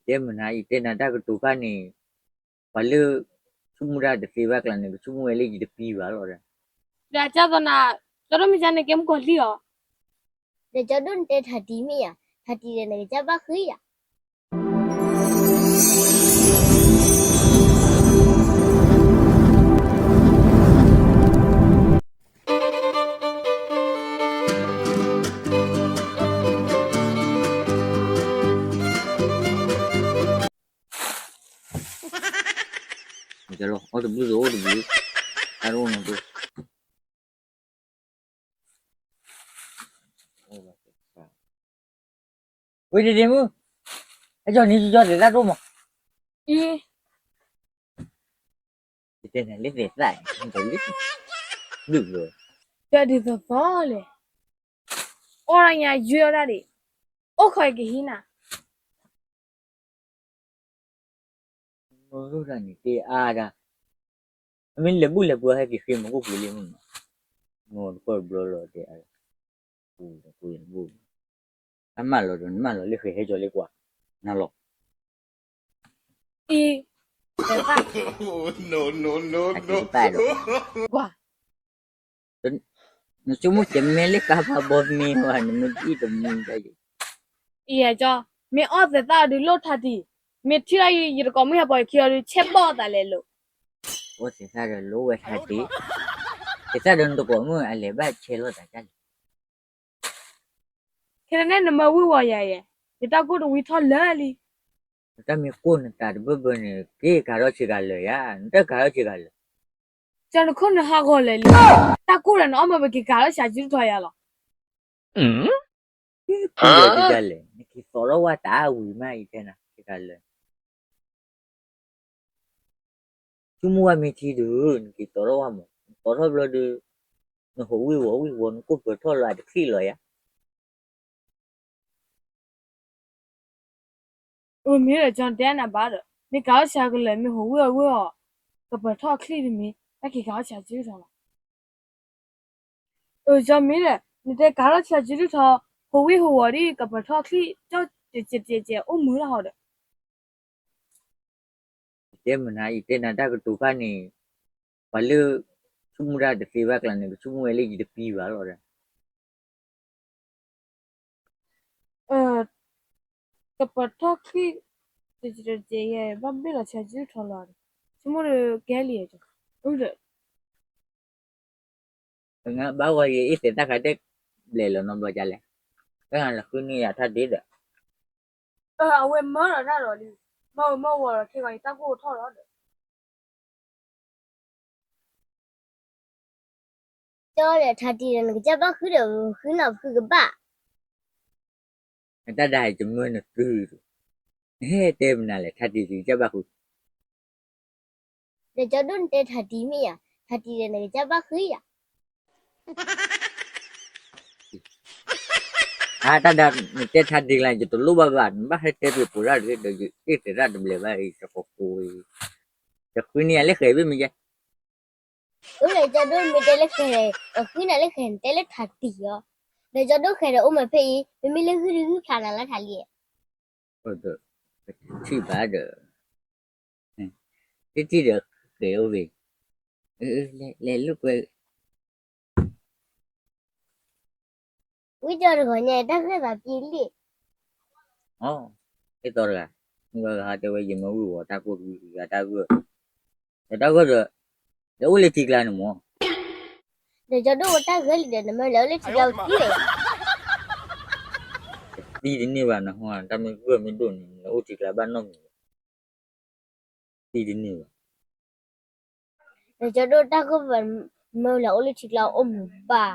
တဲမနၤ ယတဲနၤတၢ်ကတိၤခါန့ၣ်, ပှၤလၢ ဆိကမိၣ်တၢ်တသ့ဘၣ်ကျါန့ၣ် ကဆိကမိၣ်ဝဲလၢယတပံဘၣ်လီၤဒီး, ဒီးကၢ်သီနၤ, ကၠီဒိၣ်မ့ၢ်ကၢ်န့ၣ်ကဲမုၢ်ကီၤလံၢ်အီၤ, ဒီးကၠီဒိၣ်နတဲထးတံၤမ့ၢ်ယၤ, ထးတံၤဒီးနကစၢ်ဘၣ်ဃုယၤ အီၣ်တဘျုးသအိၣ်တဘျုး, တၢ်တအိၣ်နီတဘျုး, ဝံၤတဒ့မုၣ်, အကၠီနံၤကၠီသဲးသၣ်တအိၣ်မး, အံၤ, ယတဲနၤလၢသဲးသၣ်, ဘျုးဘျုး, တဲဒ်သိးသိးလဲၣ်, အိၣ်ဒၣ်ညါယွဲအီၣ်ဒၣ်ဒံး, အိၣ်ခိးယကဟံးနၤ မ့ၢ်အိၣ်ဒၣ်န့ၣ်တဲအါဒၣ်, အမ့ၢ်လဲၤဘူၣ်လဲၤပှ့ၤဟဲက့ၤဃ့မၤကိၣ်ပှ့ၤလံမ့ၢ်နီၤ, မ့ၢ်တကီၢ်တဘျီလီၤတဲအါ, ပှ့ၤပှ့ၤနဘူၣ်, အမၢလီၤဒီးနမၢလီၤလၢဃဲၤဟဲကၠီလၢကွၢ်, နၤလီၤ, အံၤ, သဲးသၣ်ဒီး, ကွၢ် နဆိကမိၣ်ကမဲလၢကါဖးဘီမ့ၢ်ဝဲ နမ့ၢ်ဒ်တမံၤဒ်အံၤ, အံၤကၠီ, မ့ၢ်အီၣ်သဲးသၣ်အီၤဒုးလိၣ်ထးတံၤ, မ့ၢ်ထံၣ်လီၤယတကိးမုၣ်ဟဲပိာ်ခံအီၤဒုး ဆဲးဘီၣ်အသးလဲၤလိာ်, အိၣ်သဲးသၣ်ဒီးလိၣ်ဝဲထးတံၤ, သဲးသၣ်ဒီးနတကိးမုၣ်အလဲၤဘၣ်ဆဲးလိာ်သးဒ်လဲၣ် ခဲန့ၣ်နမၢဝံၢ်ဝီၤယၤယဲ, ယတၢ်ကိၢ်တဝံထီၣ်လၢာ်လံ, နတၢ်မ့ၢ်ကိၢ်နသးတဘၢဘၢန့ၣ် က့ၤကၤထီၣ်ဆ့ကၤလၢာ်ယၤ, နတကၤထီၣ်ဆ့ကၤလၢာ်, ကၠီနခိၣ်နဟးဂီၤလဲၤလံ, တၢ်ကိၢ်ဒီးနအီၣ်မ့ၢ်ပက့ၤကၤထီၣ်ဆ့ကၤစုထီၣ်ယၤလီၤ ကိၢ်ဒ်လဲၣ်, နက့ၤသီထီၣ်ဝဲတၢ်ဝံၤမးအံၤတဲနၤ, ဆိကမိၣ်ဝဲမ့ၢ်ထံဒုး နက့ၤသီထီၣ်ဝဲမး, နသီထီၣ်ဘျီဒုး, နဟိးဝံၢ်ဝီၤဝံၢ်ဝီၤ နကိၢ်ပၢၤထီၣ်လီၤအတချံၣ်လီၤယၤ အမ့ၢ်ဒီးကၠီတဲနၤဘၣ်ဒီး မ့ၢ်ကၤထီၣ်ဆ့ကၤလၢာ် မ့ၢ်ဟိးဝံၢ်ဝီၤဝံၢ်အီၤ, ကပၢၤထီၣ်ချံၣ်တမံၤ တၢ်က့ၤကၤထီၣ်ဆ့ကၤစုထီၣ်လီၤ အၢ ကၠီမ့ၢ်ဒီး နတဲကၤထီၣ်ဆ့ကၤစုထီၣ်, ဟိးဝံၢ်ဟိးဝီၤဒ် ကပၢၤထီၣ်ချံၣ် ကၠီတဲတဲတဲအိၣ်မုာ်လီၤဟီဒီး တဲမနၤ ယတဲနၤတၢ်ကတိၤခါန့ၣ်, ပှၤလၢ ဆိကမိၣ်တၢ်တသ့ဘၣ်ကျါန့ၣ် ကဆိကမိၣ်ဝဲလၢယတပံဘၣ်လီၤဒီး ကပၢၤထီၣ်ချံၣ် တကဲတကဲ ယဘၣ်ဘ့ၣ်လီၤဆ့ကၤစုထီၣ်လီၤဒီး ဆိကမိၣ်ဒီးကဲလံ, အၢ ဒီး ဘၣ်ဝဲယအ့ၣ်သဲးတၢ်ခါတဲဘျဲးလီၤနီတဘျီဒ်လဲၣ်, တၢ်လဲၤဃုန့ၢ်ယၤထါဒ့ဒီး, အဝဲမၢလီၤတၢ်လီၤလံ, မၢမၢဝီၤလီၤခဲဂီၤ ယတၢ်ကိၢ်ထီၣ်လီၤဒီး ကၠီဒီးထါတံၤဒီး နကစၢ်ဘၣ်ဃုဒီး ဃုနၤဃုကဘၣ်, နတၢ်ဒၣ်ယမၢနသု, နဟဲတဲမနုၤလဲၣ် ထါတံၤတကစၢ်ဘၣ်ဃု ဒီးကၠီဒိၣ်နတဲထါတံၤမ့ၢ်ယၤ, ထါတံၤဒီးနကစၢ်ဘၣ်ဃုယၤ, အတၢ်ဒၣ်နတဲထါတံၤကျါ ယတလိၣ်ဘၣ်ဘၣ် နဘၣ်ဟဲတဲပှဲၤပှဲၤတၢ်တဂ့ၤဒီး ယအ့ၣ်သဲးတၢ်တဘျဲးဘၣ်အံၤ တကိးကိးအံၤ, ယဃုန့ၢ်ယၤလၢဃဲၤဘ့ၣ်မ့ၢ်ယဲ အိၣ်ဒီးကၠီဒိၣ်မ့ၢ်တဲလၢဃဲၤ, ဃုနၤလၢဃဲၤ နတဲလၢထါတံၤအီၤ, ဒီးကၠီဒိၣ်ဃဲၤဒီးအိၣ်မးဖဲအံၤ မ့မ့ၢ်လၢဂုၢ်တဂုၢ်ဖျါနၤလၢထါလံ, ဒီး ထံၣ်ဘၣ်ဒီး, တထံၣ်ဒီးဃဲၤအိၣ်ဂ့ၤ, လဲၤလိာ်ကွဲ ဝံၣ်ကၠီတဂီၤညါ တၢ်ဂၢၢ်သးပ့ၤလံ, အ, ဒ်သိးတဂၤ, မုၢ်ဂၤဂၤဟးတဲဝဲ ယမၢဝံၢ်ဝီၤတၢ်ကိၢ်တဝံၤတဂၤတၢ်ဂၢၢ်, ဒီးတၢ်ဂၢၢ်ဒီး, လဲၤအိၣ်လၢထံကျါန့ၣ်မး, ဒီးကၠီဒိၣ်ဝဲတၢ်ဂၢၢ်လံဒီး နမၢလဲၤအိၣ်လၢထံကျါဝံၤလံ, သံတန့ၢ်ဘၣ်နဟီ တၢ်မ့ၢ်ဂၢၢ်မ့ၢ်ဒိၣ်န့ၣ် လဲၤအိၣ်ထံကျါဘၣ်နီတမံၤ သံတန့ၢ်ဘၣ်, ဒီးကၠီဒိၣ်တၢ်ဂၢၢ်ဘၣ်, မၢလဲၤအိၣ်လၢထံကျါအိၣ်မုာ်ဘၣ်,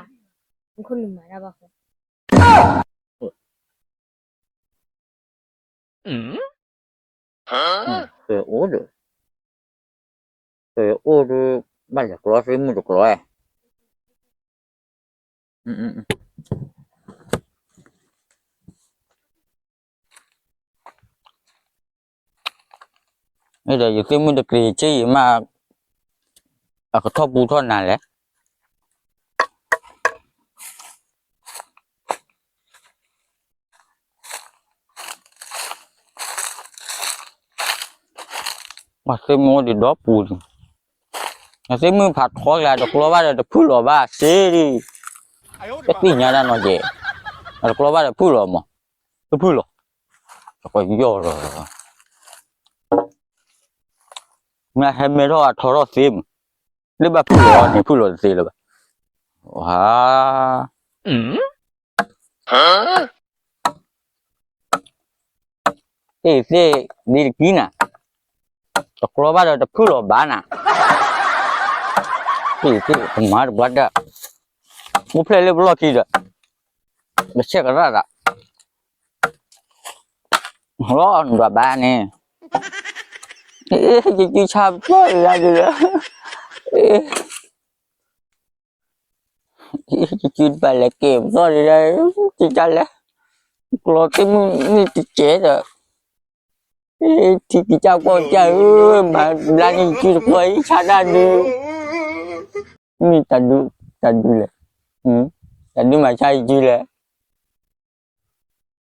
နခိၣ်နူာ်မၤတၢ်ဘၣ်ဃီ ဃဲၤအိၣ်ဒီး, ဃဲၤအိၣ်ဒီး, ဘၣ်လဲၤကျီသ့ၣ်မုၢ်တကျီဧါ, ဒီးယသ့ၣ်မုၣ်တကျ့ၤဆ့ယံာ်မး, အကထီၣ်ပူထီၣ်နၤလဲၣ်. ပှၤသ့ၣ်မုၣ်အိၣ်ဒံးဒီပူၤဒံး, ပှၤသ့ၣ်မုၣ်ဖးထီကလၢၤ တကျီဘၣ်ဒီးတဖုၣ်လီၤဘၣ်စ့ဒံး, တသ့ၣ်ညါတၢ်နီတကဲး, တကျီဘၣ်ဒီးဖုၣ်လီၤမး, တဖုၣ်လီၤ, ယီၢ်လီၤ, မ့ၢ်ဟဲမဲထီၣ်အထီထီၣ်သ့မး, လၢဘၣ်ဖုၣ်လီၤန့ၣ်ဖုၣ်လီၤတသ့လၢၤဘၣ်, ဟါ သ့ၣ်သ့ၣ် ဒ်တကံနၤ, တကျီဘၣ်ဒီးတဖုၣ်လီၤဘၣ်နၤ, သ့ၣ်သ့ၣ် ကမၤတဘျီတၢ်, အိၣ်ဖျဲၣ်လၢပလီၢ်ခံဒီး, တဆဲးကရၣ်သး, လီၤနဒွးဘၣ်န့ၣ်, ယကုဆါပျီၢ်လၢဒ်လဲၣ် ယကုတဘၣ်လဲၤကဲၤပျီၢ်လၢဒ်လဲၣ်, ကကလဲၣ်, ကျီသ့ၣ်မုၣ်န့ၣ်တကဲးဒီး, ထံကစၢ်ကီၢ်ကစၢ်ဧၢ, မၤဘျါန့ၢ်ယကုတပှီၤ ယဆါတၢ်ဒုး, မ့ၢ်တၢ်ဒုးလဲၣ်, တၢ်ဒုးမၤဆါယကုလဲၣ်,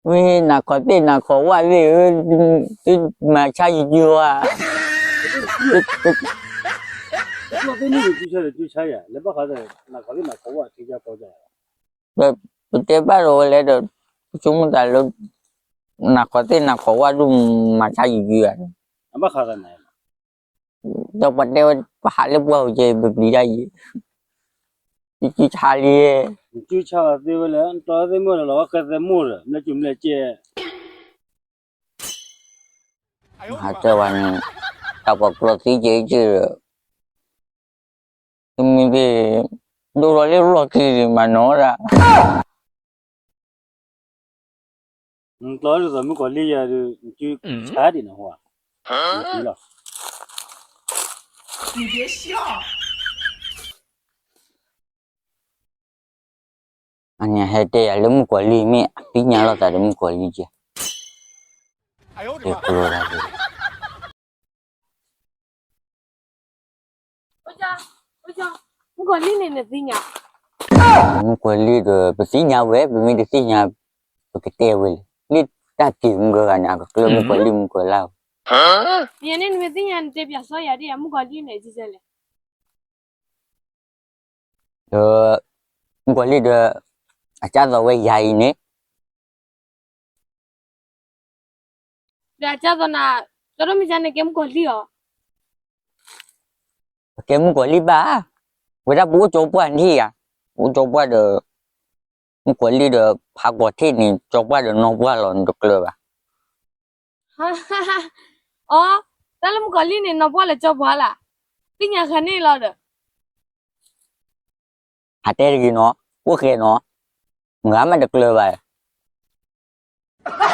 မ့ၢ်နၤခီသ့ၣ်နၤခီဝၣ်သ့ၣ်ဧၢ, သုမၤဆါယကုဧါ, ပတဲဘၣ်ဒီးဝဲလဲၣ်ဒီး, ပဆိကမိၣ်သးလၢ, နၤခီသ့ၣ်နၤခီဝၣ်ဒုးမၤဆါယကုဧါ, ဒီးပှၤတဲဝဲ ပဟးလၢပှၢ်အူကဲ ပပျံၤတၢ်ယံၤ, ယကုဆါလံ, ယကုဆါသ့ဝဲလၢ နတီသ့ၣ်မိၢ်ဒီး လီၤဝဲဃဲသဲမိၢ်ဒီး မ့ၢ်ကမ့ၢ်ကဲ, ဟးတဲဝဲန့ၣ်, တၢ်ပှၤကျီသံကဲကဲဒီး, တမ့ၢ်ဘၣ်, ဒိၣ်ထီၣ်လၢလီၢ်ခံဒံးမးနီၤဒၣ် နကျီဒ်သိးမုၣ်ကီၤလံၢ်ယၤဒီး နကုဆါဒံးနဟါ, နကုလီၤ. အန့ၣ်ဟဲတဲယၤလၢမုၣ်ကီၤလံၢ် မ့ၢ်အသ့ၣ်ညါလိာ်သးဒီးမုၣ်ကီၤလံၢ်ကဲ, တဲကျိဒၣ် မုၣ်ကီၤလံၢ်န့ၣ်နသ့ၣ်ညါ, မုၣ်ကီၤလံၢ်ဒီး ပသ့ၣ်ညါဝဲ ပမ့ၢ်တသ့ၣ်ညါ, ပကတဲဝဲလဲၣ်, လၢတၢ်က့ၤမုၢ်ကဂၤန့ၣ် အကကျၢမုၣ်ကီၤလံၢ်မုၣ်ကီၤလၢ်ဝဲ, ယၤန့ၣ်နမ့ၢ်သ့ၣ်ညါ နတဲပၠးစီယၤဒ်ယၤ မုၣ်ကီၤလံၢ်န့ၣ်လဲၣ်, ဒီး, မုၣ်ကီၤလံၢ်ဒီး, အကၢ်သိးဝဲယၤအံၤန့ၣ် ဒီးအကၢ်သိးနၤ, ကၠီဒိၣ်မ့ၢ်ကန့ၣ်ကဲမုၣ်ကီၤလံၢ်အီၤ, ပကဲမုၣ်ကီၤလံၢ်ဘၣ်, ဝဲဒၣ်ပအိၣ်ကၠီပှၢ်န့ၣ်ဧါ, ပအိၣ်ကၠီပှၢ်ဒီး, မုၣ်ကီၤလံၢ်ဒီး ဖးကီၤထံးန့ၣ် ကၠီပှၢ်ဒီးနီၢ်ပှၢ်လီၤ နတကျၢၤဘၣ် အီ, တၢ်လၢမုၣ်ကီၤလံၢ်န့ၣ် နီၢ်ပှၢ်လၢကၠီပှၢ်လၢ်, သ့ၣ်ညါဃာ်န့ၣ်လီၤဒီး, ဟးတဲတဂ့ၤနီၤ, အိၣ်ဃဲနီၤ, မုၢ်ဂၤမးတကျၢၤဘၣ်, ဟါ